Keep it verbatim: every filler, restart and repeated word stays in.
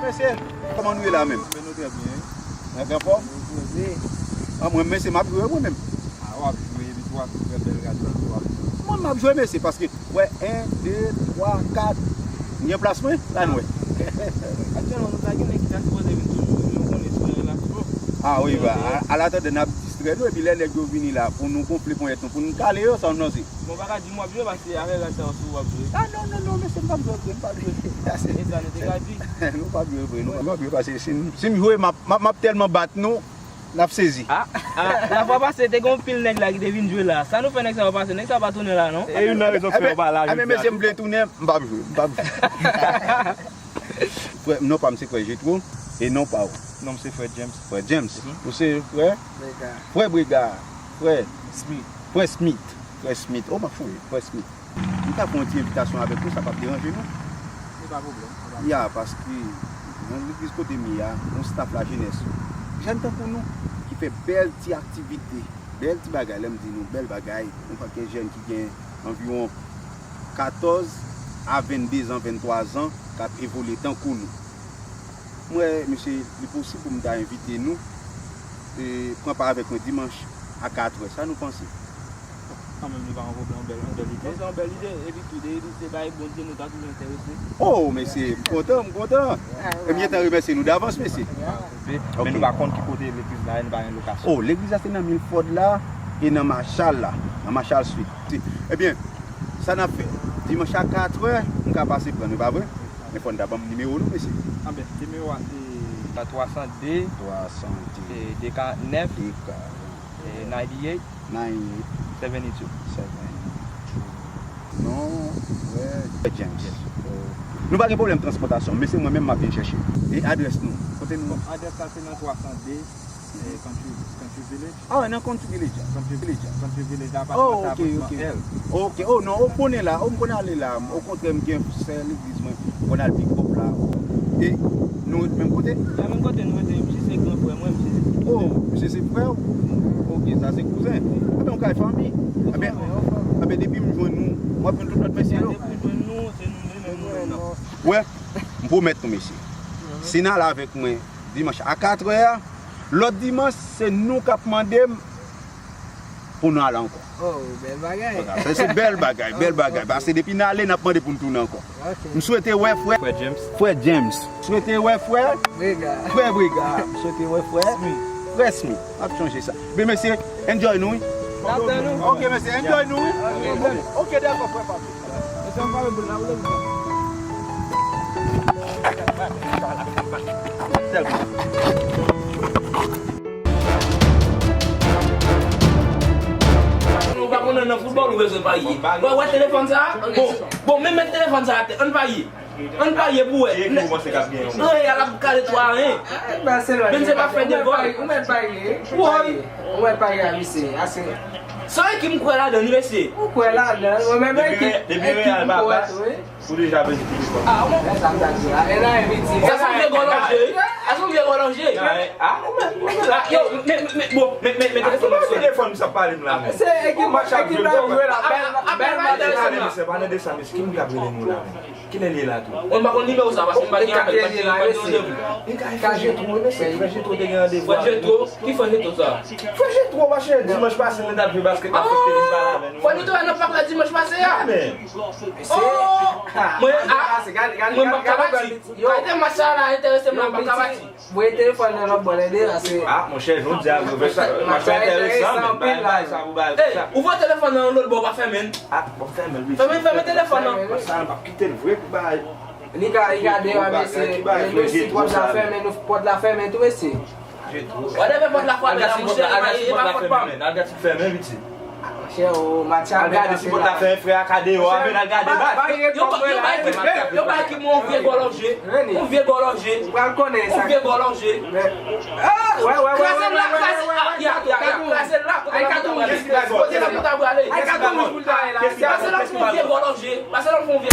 Mesye, kòman nou ye la menm? Men nou trè byen. Nèg anfòm? Poze. Ah, mwen, mesye, m ap jwe, mwen menm. Ah, w ap jwe, epi tou w ap fè bèl rad lan, tou w ap jwe. Mwen, m ap jwe, mesye, paske, wè, en, de, twa, kat. M gen plas mwen? La, nou wè. Aktyèlman, nou pa gen nèg ki ta sipoze vin sou nou, nou konnen sou yon relasyon. Ah, wi, ba, a, a l atandan n ap distrè nou, epi lè nèg yo vini la, pou nou gonfle ponyèt nou, pou nou kale yo, sa w panse? Bon, pa ka di m w ap jwe, paske avè rad sa yo sou w ap jwe. Ah, non, non, non, mesye, m p ap jwe vre, m p ap jwe. E sa nou te ka di. Nou p ap jwe vre, nou p ap jwe, paske si, si m jwe, m ap, m ap, m ap tèlman bat nou, n ap sezi. Ah, ah, lafwa pase, te gen yon pil nèg la ki te vin jwe la. Sa nou fè nèg sa yo pase? Nèg sa yo pa tounen la, non? E youn nan rezon k fè yo pa la, jodi a. Mesye, m vle tounen, m p ap jwe, m p ap jwe. Frè, non pa m se frè Jetro, e non pa w? Non, m se frè James. Frè James. Mhm. Ou se frè? Brega. Frè Brega. Frè Smith. Frè Smith. Frè Smith. Oh, m ap fouye. Frè Smith. M ka fè yon ti envitasyon avèk nou, sa p ap deranje nou? Se pa pwoblèm, se pa pwoblèm. Ya, paske nan legliz kote m ye a, yon staff lajenès, jèn tankou nou, ki fè bèl ti aktivite, bèl ti bagay, lè m di nou bèl bagay, yon pakèt jèn ki gen anviwon katòz a venndezan, venntwazan, k ap evolye tankou nou. M wè, mesye, li posib pou m ta envite nou, e, pran pa avèk mwen dimanch a katrè. Sa nou panse? Kanmenm, li pa yon pwoblèm, yon bèl, yon bèl ide. Bon, se yon bèl ide, epi tou, de, de, se bagay Bondye, nou ta toujou enterese. Oh, mesye, m kontan, m kontan. E m gentan remèsye nou davans, mesye. Ok. Men nou pa konn ki kote legliz la ye, nou pa gen lokasyon. Oh, legliz la se nan Milford la, e nan Machal la, nan Machal Street. Ebyen, sa n ap fè? Dimanch a katrè, m ka pase pran nou, pa vre? Men fò n ta ban m nimewo nou, mesye. Anben, nimewo a se twa san de, twa san de, e de karant nèf, de karant, e ninety eight, ninety eight, seventy two. Seventy two. Non, frè James. Yes. Oh. Nou pa gen pwoblèm transpòtasyon, men se mwen menm m ap vin chèche. E adrès nou? Kote nou? Bon, adrès la se nan twa san de, e, Country, Country Village. Ah, nan Country Village. Country Village, Country Village, apatman, oh, ok, apatman, ok. L. Ok, oh non, ou konnen la, ou m konn ale la. Okontrè, m gen sè legliz mwen, m konn al pikòp la. E nou ret menm kote? Nan menm kote nou rete, misye se gran frè mwen, misye se... Oh, misye se frè w? Ok, sa se kouzen. Anben, ou kay fanmi. Anben, anben, depi m jwenn nou, m ap jwenn tout lòt mesye yo. Depi m jwenn nou, se nou menm, nou menm nan. Wè, m pwomèt nou, mesye. Si n ale avèk mwen dimanch a katrè a, lòt dimanch, se nou k ap mande m pou nou ale ankò. Oh, bèl bagay. Se, se bèl bagay, bèl bagay. Ok. Paske depi n ale, n ap mande pou n tounen ankò. Ok. M swete wè frè, frè James. Frè James. Swete wè frè Brega. Frè Brega. M swete wè frè Smith. Frè Smith. M ap chonje sa. Ben, mesye, enjoy nou, wi. N ap tann nou. Ok, mesye, enjoy nou, wi. Ok, dakò, frè pa m. Nou pa konnen nan foutbòl, ou bezwen parye. Wè, wè telefòn sa a? Bon, bon, men mèt telefòn sa a atè, ann parye. Ann parye pou wè. Ki ekip ou panse k ap genyen? Reyal ap kale twa a en. Benzema fè de gòl. Ou mèt parye. Woy. Ou mèt parye a misye. Ase. Se yon ekip m kwè ladan li, mesye. Ou kwè ladan, mwen menm ekip, depi Reyal pa bat, ou deja pèdi tout lekòl. Ah, bon. Sa m ta di la. E la, e piti. Sa se yon vye gòl anje, wi. Sa se yon vye gòl anje. Ah, ou menm, ou menm. Ah, yo, men, men, bon, men, men, men telefòn nan. Telefòn sa pale m la, men. Se ekip, ekip la jwe la. Bèl, bèl match. Mesye, pa nan de sa, mesye. Ki moun k ap rele nou la, men? Kilè l ye la tou? Mwen pa konn nimewo sa, paske m pa gen apèl, m pa gen randevou. Li ka fè Jetro, wi, mesye. Frè Jetro te gen randevou avè nou. Frè Jetro? Ki frè Jetro sa? Frè Jetro, mache, dimanch pase, nou t ap jwe baskèt, l ap fè li pale avè nou. Frè nou te wè nan pak la dimanch pase a? Men. Oh! Mwen, ah, mwen m p ap ka pati. Kalite match sa la enterese m la, m p ap ka pati. Voye telefòn nan lòt bò, tande, paske... Ah, monchè, jodi a, vre, sa, match la enteresan, men bay, bay sa pou bay, sa. Ou voye telefòn nan lòt bò, pa fèmen l. Ah, bon, fèmen l, wi. Fèmen, fèmen telefòn nan. Sa, m p ap kite l vre pou bay. Li ka, li ka deyò, mesye. Men nou, si pòt la fèmen, nou, pòt la fèmen tou, mesye. Whatever, pòt la fèmen la, monchè, e pa, e pa fòt pa m. Al gad si pòt la fèmen, piti. Monchè, o, match a... Al gade si pòt la fèmen, frè a ka deyò a, men al gade match. Yo, yo bay ekip, yo bay ekip mwen yon vye gòl anje. Yon vye gòl anje. Ou pral konnen sa. Yon vye gòl anje. Wè, wè, wè. Kraze l la, kraze l la. Ya, ya, ya, kraze l la. Kote la pou ta prale? Kote la pou ta prale? Kraze l la pou yon vye gòl anje. Pase nan fon vye.